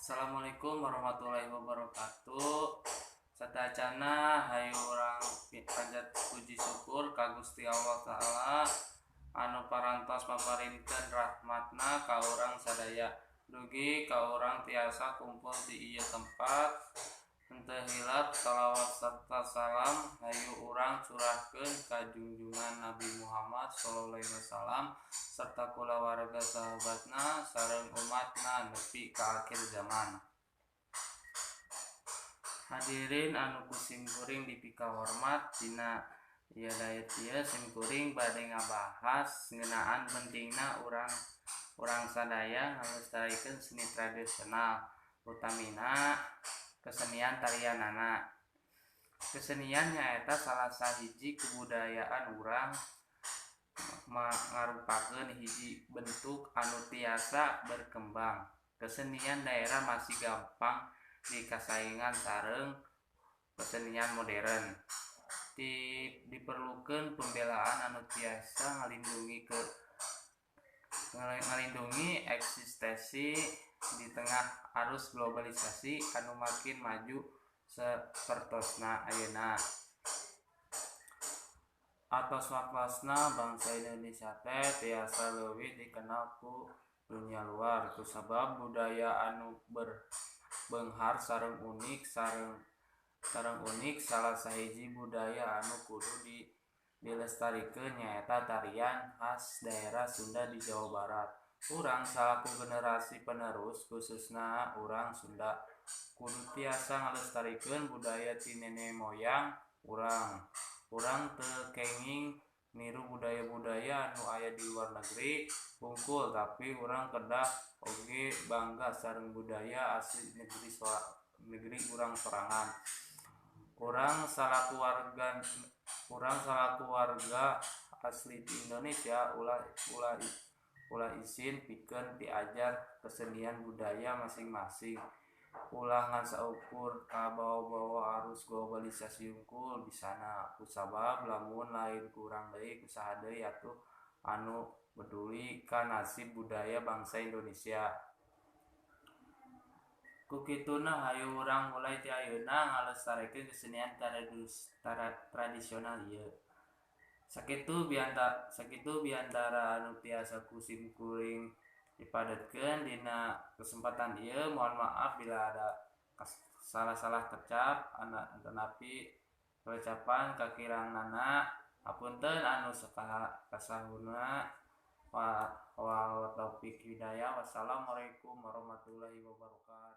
Assalamualaikum warahmatullahi wabarakatuh. Sateuacanna hayu urang panjat puji syukur ka Gusti Allah Ta'ala anu parantos maparinkeun rahmatna ka urang sadaya dugi ka urang tiasa kumpul di ieu tempat. Henteu hilap shalawat serta salam hayu urang curahkeun ka junjungan Nabi Muhammad shallallahu alaihi wasallam serta kulawarga, sahabatna, sareng umatna nepi ka akhir zaman. Hadirin anu ku simkuring dipikahormat, dina ieu dayat ieu simkuring bade ngabahas ngeunaan pentingna urang sadaya ngalestarikeun seni tradisional, utamina kesenian tarianana. Kesenian nyaeta salah sahiji kebudayaan urang, ngarupakeun hiji bentuk anu tiasa berkembang. Kesenian daerah masih gampang dikasaingan sareng kesenian modern. Diperlukeun pembelaan anu tiasa ngalindungi eksistensi di tengah arus globalisasi anu makin maju sapertosna ayeuna. Atos waktosna bangsa Indonesia teh tiasa leuwih dikenal ku dunya luar kusabab budaya anu beunghar sareng unik. Salah sahiji budaya anu kudu dilestarikeun nyaeta tarian khas daerah Sunda di Jawa Barat. Urang salaku generasi penerus, khususna urang Sunda, kudu tiasa ngalestarikeun budaya ti nenek moyang urang. Urang teu kenging niru budaya-budaya anu aya di luar negeri hungkul, tapi urang kedah oge bangga sareng budaya asli negeri urang sorangan. Urang salaku warga asli ti Indonesia ulah isin pikeun diajar kesenian budaya masing-masing. Ulah ngan saukur kabawa-bawa arus globalisasi hungkul bisana, kusabab lamun lain ku urang deui, ku saha deui atuh anu peduli ka nasib budaya bangsa Indonesia? Ku kituna hayu urang mulai ti ayeuna ngalestarikeun kesenian tradisional ieu. Sakitu biantara anu tiasa ku simkuring dipadetkeun dina kesempatan ieu. Mohon maaf bila ada salah-salah kecap atanapi ucapan kakiranganna. Hapunten anu kasahurna. Wa taufik hidayah, wassalamualaikum warahmatullahi wabarakatuh.